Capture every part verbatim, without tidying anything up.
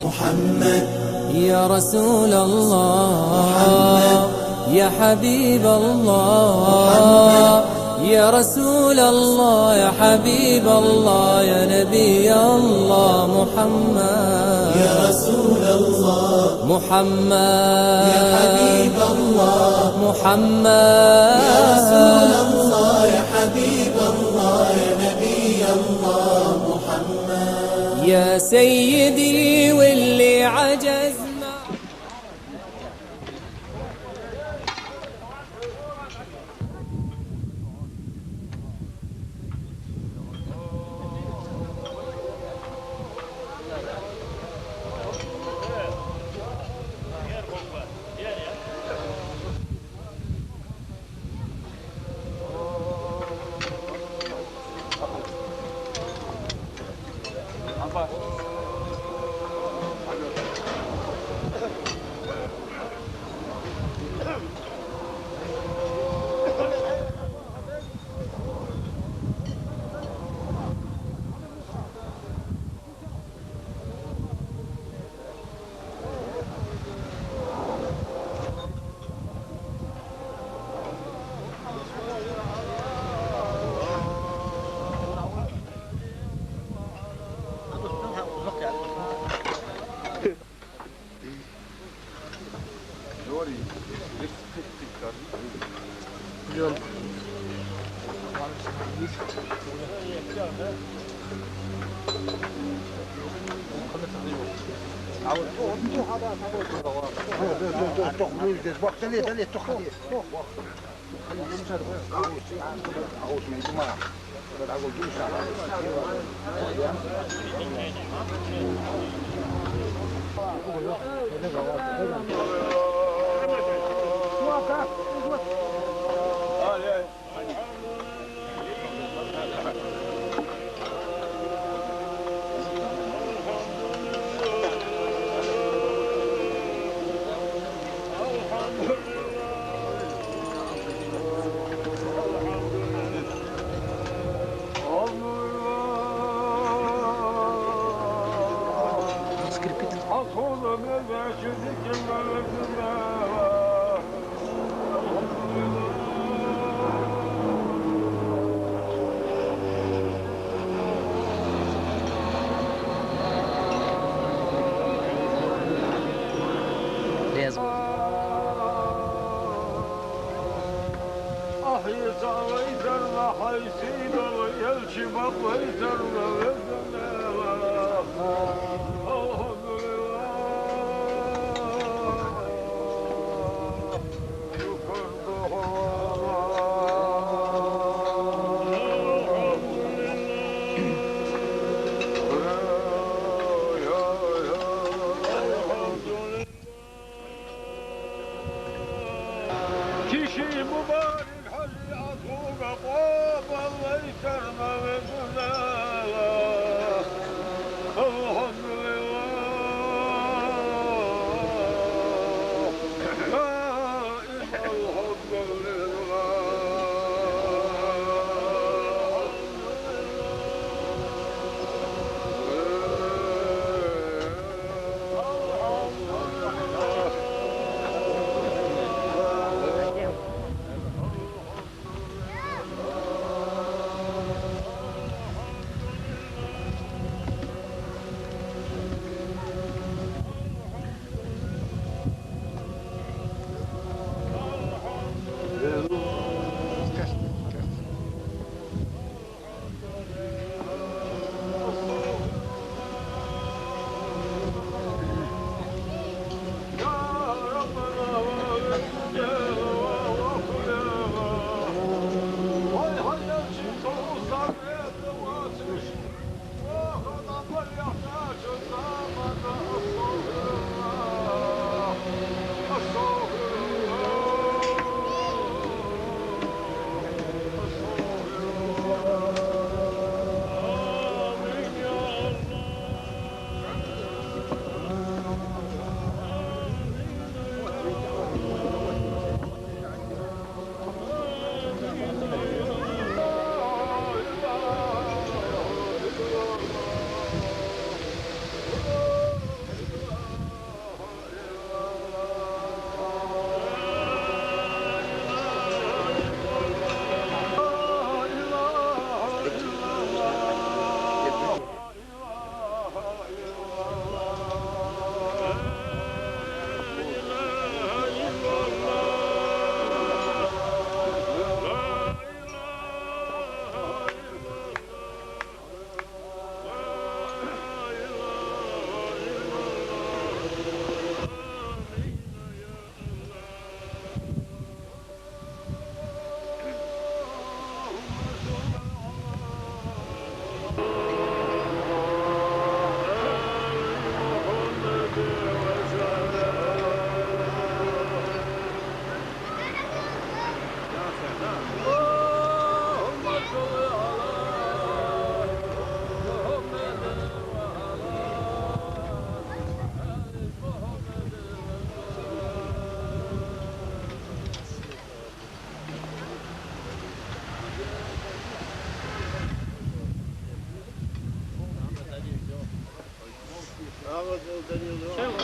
محمد، يا رسول الله، محمد، يا حبيب الله، محمد، يا رسول الله، يا حبيب الله، يا نبي الله، محمد، يا رسول الله، محمد، يا حبيب الله، محمد، يا رسول الله، يا حبيب الله، يا نبي الله، محمد. يا سيدي، واللي عجز ما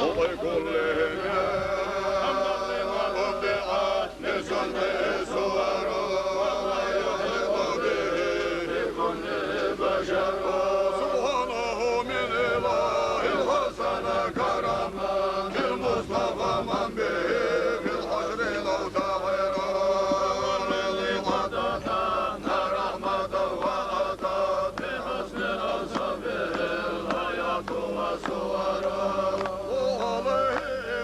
وبكل من أبدع نسوان سوره ولا يحيط به كل بشر. سبحانه من إله حسن كرما بالمصطفى من به في الحشر لو سعر. الذي قد أتانا رحمة وأتى بحسن أوصافه الآيات والسور. وعليه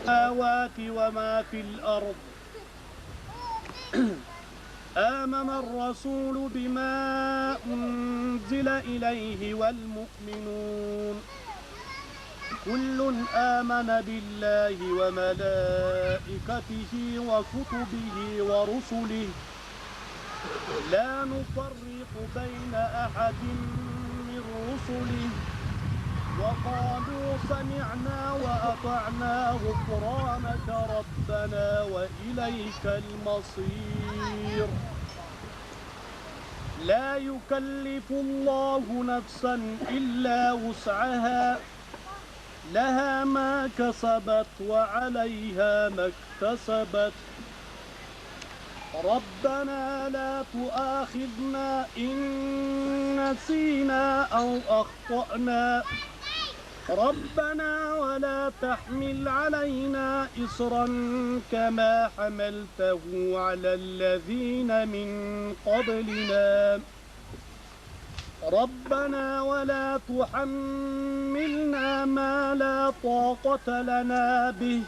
السماوات وما في الأرض. آمن الرسول بما أنزل إليه والمؤمنون، كل آمن بالله وملائكته وكتبه ورسله لا نفرق بين أحد من رسله وقالوا سمعنا وأطعنا غفرانك ربنا وإليك المصير. لا يكلف الله نفسا إلا وسعها، لها ما كسبت وعليها ما اكتسبت. ربنا لا تؤاخذنا إن نسينا أو أخطأنا. ربنا ولا تحمل علينا إصرا كما حملته على الذين من قبلنا. ربنا ولا تحملنا ما لا طاقة لنا به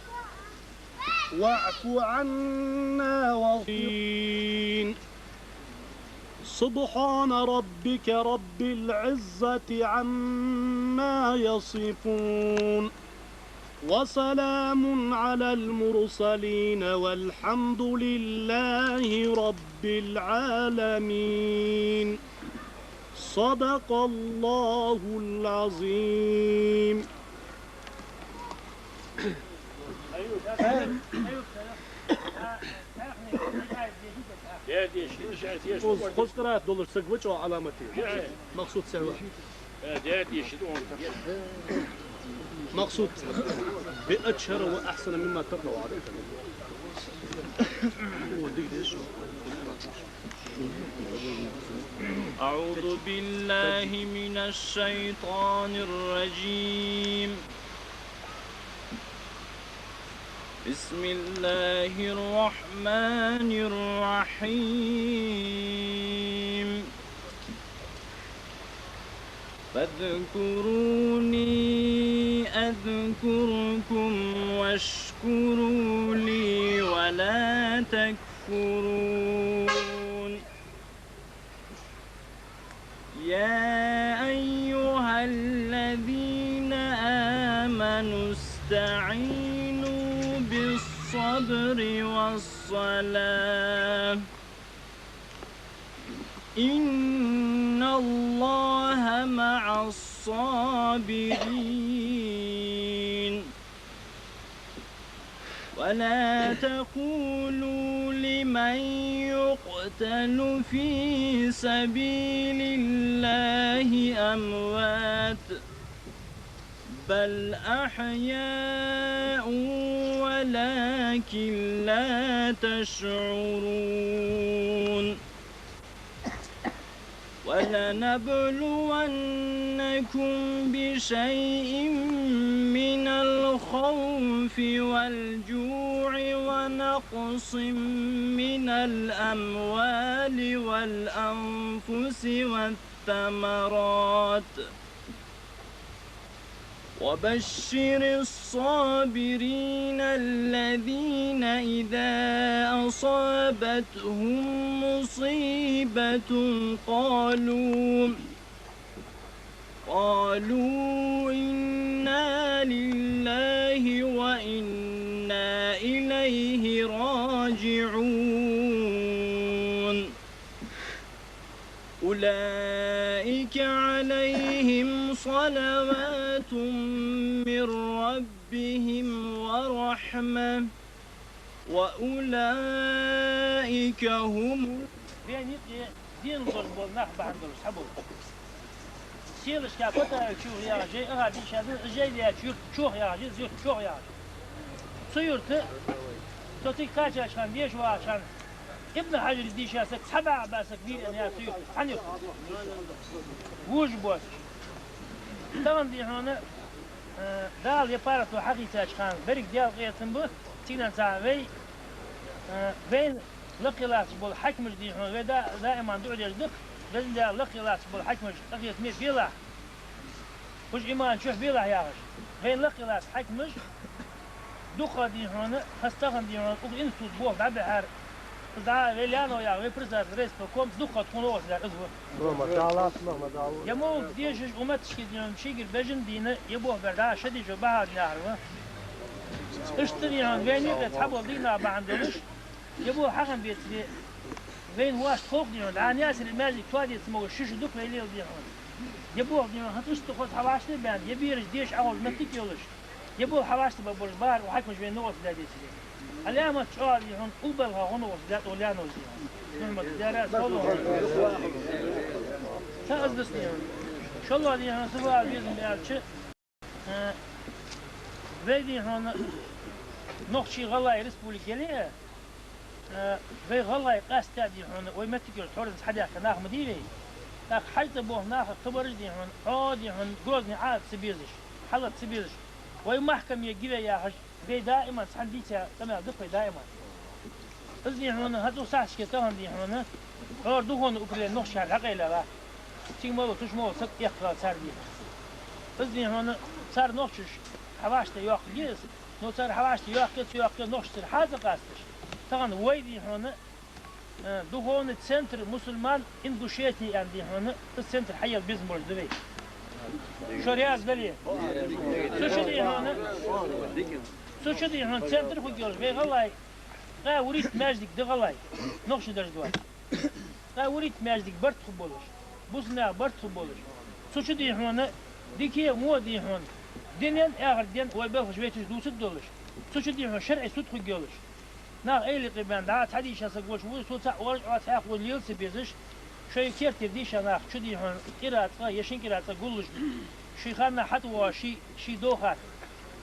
واعف عنا واغفر. سبحان ربك رب العزة عما يصفون. وسلام على المرسلين والحمد لله رب العالمين. صدق الله العظيم. Хоза къираат долаш саг ва чӀоагӀа Ӏаламате. Макъсуд сай ва. Макъсуд. بأطهر وأحسن مما تقرأ عليك. أعوذ بالله من الشيطان الرجيم. بسم الله الرحمن الرحيم. فاذكروني أذكركم واشكروا لي ولا تكفرون. يا أيها الذين آمنوا استعينوا بالصبر والصلاة. إن الله مع الصابرين. ولا تقولوا لمن يقتل في سبيل الله أموات، بل أحياء ولكن لا تشعرون. ولنبلونكم بشيء من الخوف والجوع ونقص من الأموال والأنفس والثمرات. وبشر الصابرين الذين إذا أصابتهم مصيبة قالوا، قالوا إنا لله وإنا إليه راجعون. أولئك عليهم صلوات من ربهم ورحمة وأولئك هم. Вен юкъе ден долаш бола нах бахьан долаш цхьабола. Селашка Патаев чу яхаш жай ага дийша да, жай лаьча юрт чох яхаш, из юрт чох яхаш. Цу юрта, цо цига кхаьчача хана, деша вагӀача хана, Ибн Хьажара дийша саг цхьа баьха ба саг вийра аьнна яр цу юрта, цхьан юрта. Вож боацаш. Тахан дий хьона, э, Дала я паргӀато хьахийцача хана, берриг Даьла къахетам ба, цигара цхьа вай, э, вайна лакхе латташ бола хьакимаш дий хьона, вай да-, даиман дуӀа деш да-кх, Везан Даьла, лакхе латташ бола хьакимаш къахетаме белахь. Хьажа, иман чухь белахь яхаш. Вайна лакхе лаьца хьакимаш дукха, дий хьона, хӀанз тахан, дий хьона, укх институт болх дӀабихьар. Из дӀа вай лаьно яха, вай председатель райисполкома дукха тхона оцлер из ва. Ма дала, ма дала. Е мовлат дешаш, умматашка, дий хьона, шийгара бежан дийна, е болх бер дӀа ша дийша бахьа динахьар ва. Иштта, дий хьона, вайна юкъе цхьабола дийнахьа бахьан долаш, е болх хьахам бецаре, вайна васт ховх, дий хьона, дӀа Наьсаре маьждиг тоаде ца могаш ши шу дукха вай лела, дий хьона. Е болх, дий хьона, хӀанз иштта хоза хьавӀашта баьнна, е бераш деша Ӏоховша моттиг йолаш. Е болх хьавӀашта бан болаш бахьар укх хьакимаша вайна новкъостал даь децаре. Ӏаламат чӀоагӀа, дий хьона, уллубалха гӀо новкъостал даьд укх лаьно, дий хьона. Мухьаммад, дера, салам. Ца аз дас, дий хьона. ШоллагӀа, дий хьона, ца фу ала безам баьлча, э, вай, дий хьона, нохчий-гӀалгӀай республика яле а, э, вай гӀалгӀай къаьстта, дий хьона, вай моттиг йолаш тхьовра хьадаьхка нах ма дий вай. ТӀаккха хьажцӀа болх наха кхабараш, дий хьона, хьо, дий хьона, Грозне Ӏода ца безаш, хьалаца ца безаш. Вай махкаме гиве яхаш, вай даиман цхьана дийца къамаьл да-кх вай даиман. Из, дий хьона, хӀанз укх сахьаташка тахан, дий хьона, тхьовра духовни управлени нохчашкара хьакъайлаьлар. Цига мел вола, цу чу мел вола саг эккхаваьв цар, дий хьона. Из, дий хьона, цар нохчаша хьавӀашта йоаккхаргья из. Но цар хьавӀашта йоаккхе, ца йоаккхе, нохчашцара хьа ца къасташ. Тахан вай, дий хьона, э, духовни центр мусульман Ингушетии аьнна, дий хьона, из центр хьаела безам болаш да вай. Шо раьза дале. Цу чу, дий хьона, цу чу, дий хьона, центр хургйолаш, вай гӀалгӀай, ткъаь вурийтта маьждиг да гӀалгӀай, нохчий дарж доацаш. Ткъаь вурийтта маьждиг барт хургболаш, бусалба наьха барт хургболаш. Цу чу, дий хьона, дика а, во а, дий хьона, дунен а, эхартден а вай белхаш вайташ дувцаргдолаш. Цу чу, дий хьона, шарӀий суд хургйолаш. Нах эйла юкъе баьнна, дӀа цхьа дийша саг волаш ва, цо цхьаъ оалаш, Ӏо цхьаькха волаш лела ца безаш, шоай керттера дийша нах чу, дий хьона, кӀира цкъа, е шин кӀира цкъа гуллуш, ший ханнахьа хьатӀавоагӀаш, ший, ший дохар.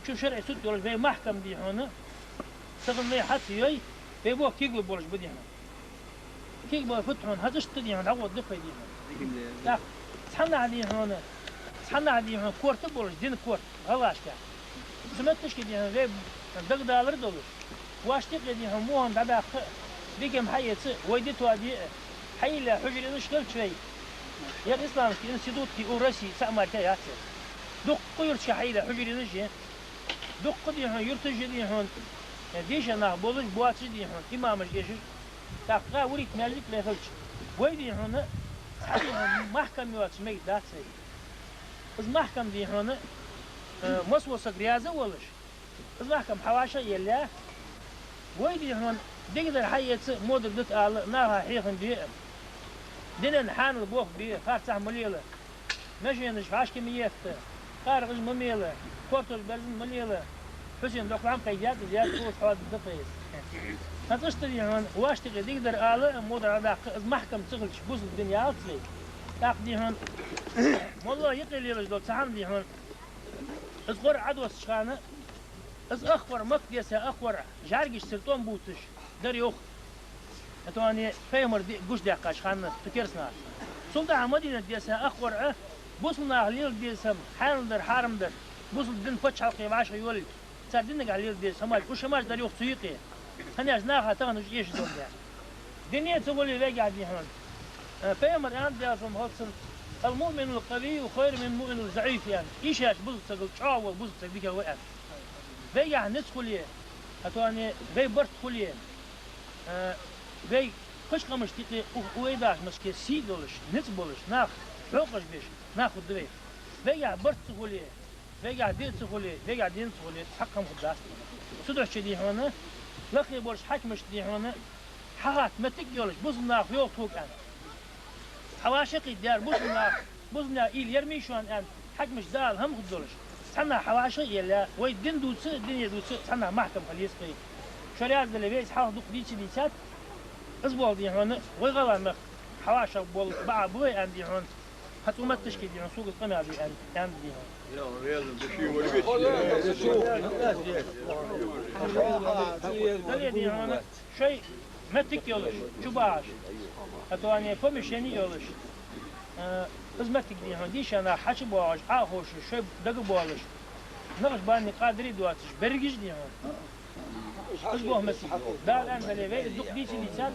Чу шарӀий суд йолаш вай махкам, дий хьона, тахан вай хьа ца йой, вай болх кеглургболаш ба, дий хьона. Кеглургболаш ба тхона, хӀанз иштта, дий хьона, дӀагӀоргда-кх вай, дий хьона. ТӀаккха цхьаннахьа, дий хьона, цхьаннахьа, дий хьона, корта болаш, дина корта, гӀалгӀашка. Цу метташка, дий хьона, вай дагадалар долаш, вӀашта юкъе, дий хьона, во хӀама дӀадаккха а, дика хӀама хьаэца а, вай ди тоаде а, хьайийлла хьужаренаш хилча вай, ер исламский институт, дий, укх Россе цхьа а мара яц ер. Дуккха юрташка хьайийлла хьужаренаш я. Дуккха, дий хьона, юрташ я, дий хьона, дийша нах болаш, боацаш, дий хьона, имамаш эшаш. ТӀаккха ткъаь вурийтта маьждиг вай хилча, вай, дий хьона, цхьа, дий хьона, махкам йоацаш мегаргдац вай. Из махкам, дий хьона, э, масса вола саг раьза а волаш, из махкам хьавӀашагӀъелле а, вай, дий хьона, дикадар хьаэца а, водар дита ала а, наха хьехам бе а, динан хьанал болх бе а, харцахьа ма лела, машенаш хьашка ма етта, къаркъаш ма мела, кортош берзан ма лела. Хьусен доккха хӀама кхайкадаьд из, яц, цо хьоададда-кх из. ХӀанз иштта, дий хьона, вӀашта юкъе дикадар ала а, водар дӀадаккха а, из махкам ца хилча, бусалба дин ялац вай. ТӀаккха, дий хьона, моллагӀа юкъе лелаш дола цхьа хӀама, дий хьона, из къора Ӏодоссача хана, из ах къора, Макка деса ах къора, жӀаргашцара тӀом бувцаш дар, йоах. ХӀаьта вай пайхамара ди гучадаьккхача хана цу керастнаха. Цул тӀехьа Мадинат деса ах къора а, бусалба наха леладе деза хӀама, хьанал дар, хьарам дар, бусалба дина паччахьалкхе вӀашагӀйолга, цар динагахьа леладе деза хӀамаш, уж хӀамаш дар, йоах, цу юкъе. ХӀана аьлча наха тахан уж эшаш дола дар. Дуне ца хуле вайгахьа, дий хьона, э, пайхамара аьннад, Даьла салам хилда цунна: «المؤمن القوي خير من المؤمن الضعيف», аьнна. Ийшача бусалба сагал чӀоагӀа вола бусалба саг дикагӀа ва, аьнна. Вайгахьа низ хуле, хӀаьта вай барт хуле, э, вай кхыча къамашта юкъе, укх вай даха мачке сий долаш, низ болаш, нах хьокхаш беш нах хургда вай. Вайгахьа барт ца хуле, вайгахьа ди ца хуле, вайгахьа дин ца хуле, цхьаккха хӀама хургдац. Цудухьа, дий хьона, лакхе болча хьакимашта, дий хьона, хьахатта моттиг йолаш, бусалба наха йоах тхога, аьнна. ХьавӀашагӀкхийтта дера бусалба наха, бусалба наьха уйла яр ма йий шоана, аьнна, хьакимашта дӀаала хӀама хургдолаш. Цхьаннахьа хьавӀашагӀъелле, вай дин дувца а, дуне дувца а цхьаннахьа махкам хила еза-кх вай. Шо раьза дале, вай из хьалха дукха дийца а дийцад. Из болх, дий хьона, вай гӀалгӀай мехка хьавӀашагӀбоала бакъахьа ба вай, аьнна, дий хьона. ХӀанз цу метташка, дий хьона, сога из къамаьл де, аьнна, аьннад, дий хьона. Дале, дий хьона, шоай моттиг йолаш, чубагӀаш, хӀаьта вай помещени йолаш, э, из моттиг, дий хьона, дийша нах хьачубоагӀаш, Ӏоховшаш, шоай дагабоалаш, накъшбандий, къадирий доацаш, берригаш, дий хьона. Из болх массехк. Дала аьннадале, вай из дукха дийцадийцад,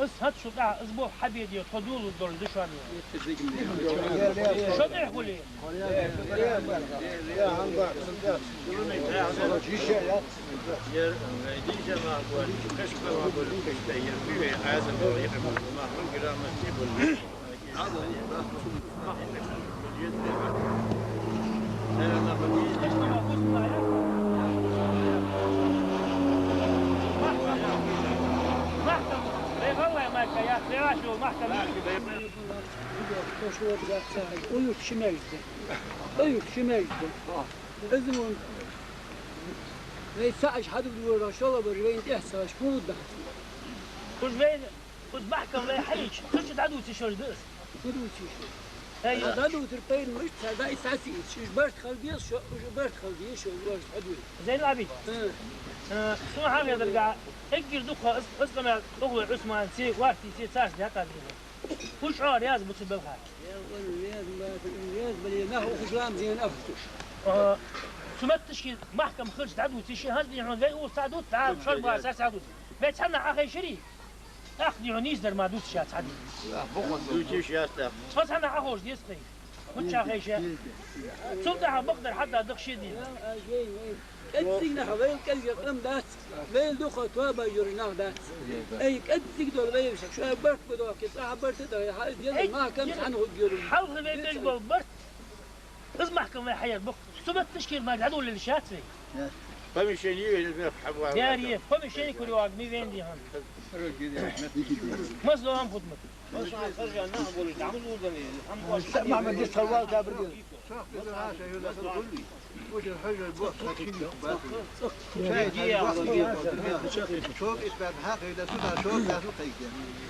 из хӀанз шул тӀехьа из болх хьабе деза, тхо долалуш долаш да шоана. Шо тӀехьа хуле. Уйрт ши маьждиг да. Уйрт ши маьждиг да. Из вон вай ца Ӏаш хьадувлаш, шоллагӀбараш вайна тӀехьа ца Ӏаш, фу дац? Уж вайна, уж бахкам вай хьайча, хӀанз дӀадувца йиш йолаш да из. Ма дувца йиш. Ай, дӀадувцар пайда мишта, цар дӀа из хьасийца, уж барт хила деза шо, уж барт хила деза шо, уж хьадувла. Зейнал-Ӏабидин. Э, сона хьахезаргахьа, эггара дукха из, из къамаьл ТӀухлой Ӏусманца, Вахтица, царца дӀакхаьчад. Уж чӀоагӀа раьза ба цу балхах. Раьза ба, раьза бале, нах укхаза ламаз дена ахча. Э, цу метташка махкам хилча дӀадувца йиш я, хӀанз дий хьона, вай укхаза ца дувц, дӀа шорбаха сар ца дувц. Вай цхьаннахьа Ӏохайшаре, тӀаккха дий хьона нийсдар ма дувц ша цхьа дий. Дувца йиш яц тӀаккха. Цхьа цхьаннахьа Ӏоховш деза тхоай. Мичча хайша? Цул тӀехьа бакъдар хьадда даха ше дий. КӀеззига нах вайла кӀезига къам дац, вайла дукха тоба йора нах дац. Ай, кӀеззига дола вай шоай барт ба дохке, цӀа барт а дахе, хьа из деза махкам цхьана хургйолаш. Хьалха вай беш бола барт, из махкам вай хьаяр бакъ. Цу метташка мара дӀадолалуш яц вай. Помещение вайна мех хьабоагӀа. Яр е, помещение кури ваг ми вен дий хьона. Мазло ам худмат. Махмад, дис хавал кабригил.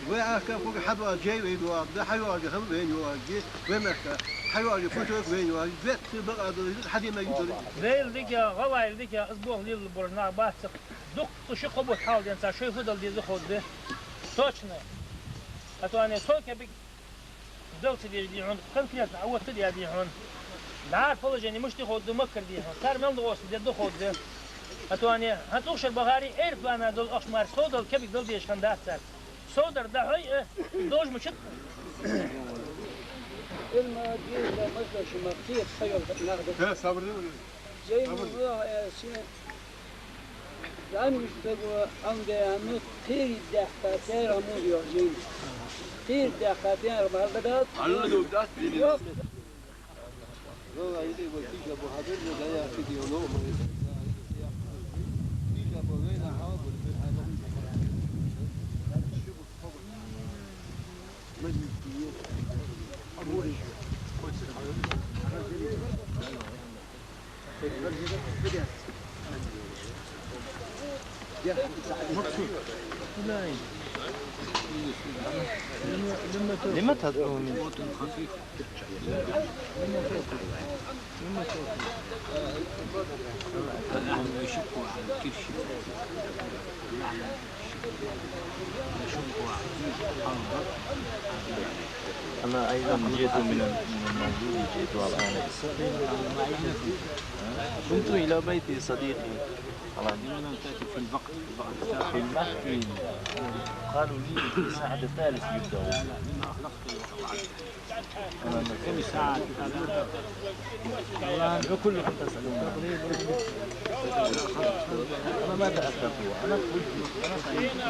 Вай ахка фуг хьадва жей вай дуа, да хьайоажа хам вай юаги, вай мехка хьайоажа футок вай юаги, вет бакъа дали хьадима гидури. Вайл дика, гӀалайл дика, аз бох лил бур нах бац. Дукха ши-кхо бутт хьалденца шоай фу дала деза ховргда. Точно. А то ане со кепиг дала ца деза дий хьона, конкретно а вот ца деза дий хьона. ДӀара положение мишта ховргда, маккара дий хьона. Цар мел да гӀоста деза да ховргда. А то ане, хӀанз укх шера бахаре, аэроплана дола ахча мара сов дала кепиг дала дезаш хиннадац цар. Сов дар дӀахьой, э, дожмачит. Ил ма деза, ма деза, ма кхета хьайола нах да. Э, сабр де. Зейнул, э, си- Замиштаго Андриана кхериддаьхка церан муж йола жин. Кхериддаьхка церан муж йола жин. Алла ду дат били. Йоп. Валла, иди бо киша бо хабар бо дая фидио но. Киша бо вейна хава бо. لم تدعوني؟ لم تدعوني؟ أنا أيضًا جئت من، من المنزل، جئت الآن. قمت إلى بيت صديقي. لم تأتي في الوقت، في الوقت. قالوا لي في الساعة الثالث يبدأ. أنا كل ساعة. الآن كلكم تسألون. أنا ما تأخرت، أنا قلت، أنا قلت.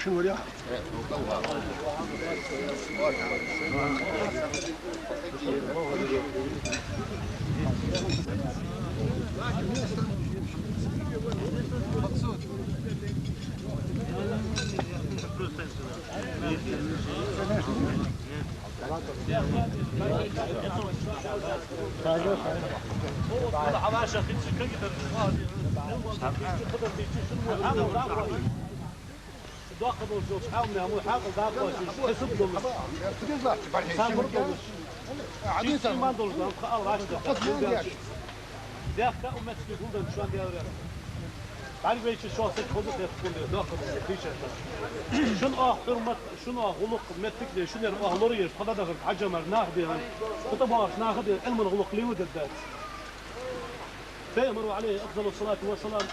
شنو يا؟ Доккха долча Ӏалимнаха мо хьаькъал дакъа оаш хьисап долаш. Сабар долаш. Шийца иман долаш, дан кхаъал гӀаш да. Дехка умматский гулдан шоана Даьла раьза. БӀаргавайча шоана саг хоза тетта хӀунда доккха долаш, тийшаш да. Шун оаха хӀурмат, шун оаха гӀулакх, меттиг де, шун яр оаха лоръеш, тхо дӀадахар, хьажа мара нах дехар. Кхы тӀабоагӀаш нах а дехар, Ӏилман гӀулакх леладергдац. Пайхамара, عليه أفضل الصلاة والسلام,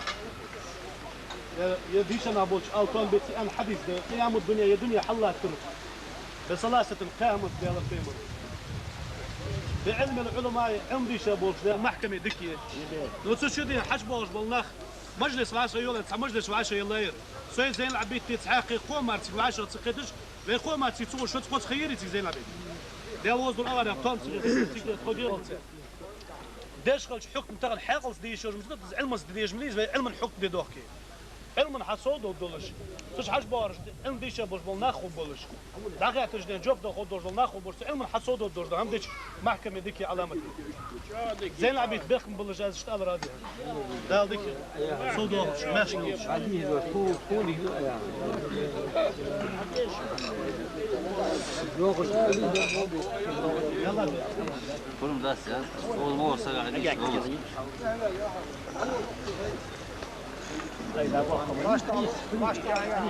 е, е дийша нах болча ала тон беци аьнна хьадис да, къиямат дуне, е дуне хьаллаттар. Бе саласатан кхаьмат бела пайхамар. Бе Ӏилмил Ӏуламаи, Ӏилма дийша болча да, махкаме дика е. Ну, цу шу ден хьаж боагӀаш бола нах, мажлис вӀашагӀйола, цхьа мажлис вӀашагӀъеллаяр. Сой Зейнал-Ӏабидти цхьаькха кхо марциг вӀашагӀ ца кхеташ, вай кхо марциг цу шоца кхоца хайири цига Зейнал-Ӏабидти. Дел воздур агӀара тон цига, цига, тхо делалца. Деш хилча хьукм тахан хьаькъалца де йиш йолаш ма дац, Ӏилманца де дезаш ма дий из, вай Ӏилман хьукм де дохке. Ӏилман хьасовдоалаш долаш. Цу чу хьаж боагӀараш, Ӏилма дийша болаш бола нах хургболаш. ДӀахаьттача ден жоп дала хургдолаш дола нах хургболаш, цу Ӏилман хьасовдоалаш дола хӀама дича махкаме дика Ӏаламат. Зейнал-Ӏабидти бехкам болаш аз иштта ала ради. Дала дика совдоалаш, маьрша долаш. Пурам дац, я? Ол мо сага хьадис, ол.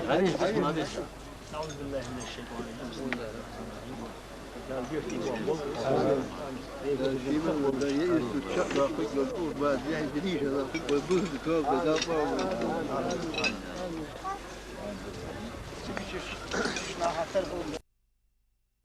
Хьадис, хьадис. أعوذ بالله من الشيطان الرجيم. بسم الله الرحمن الرحيم.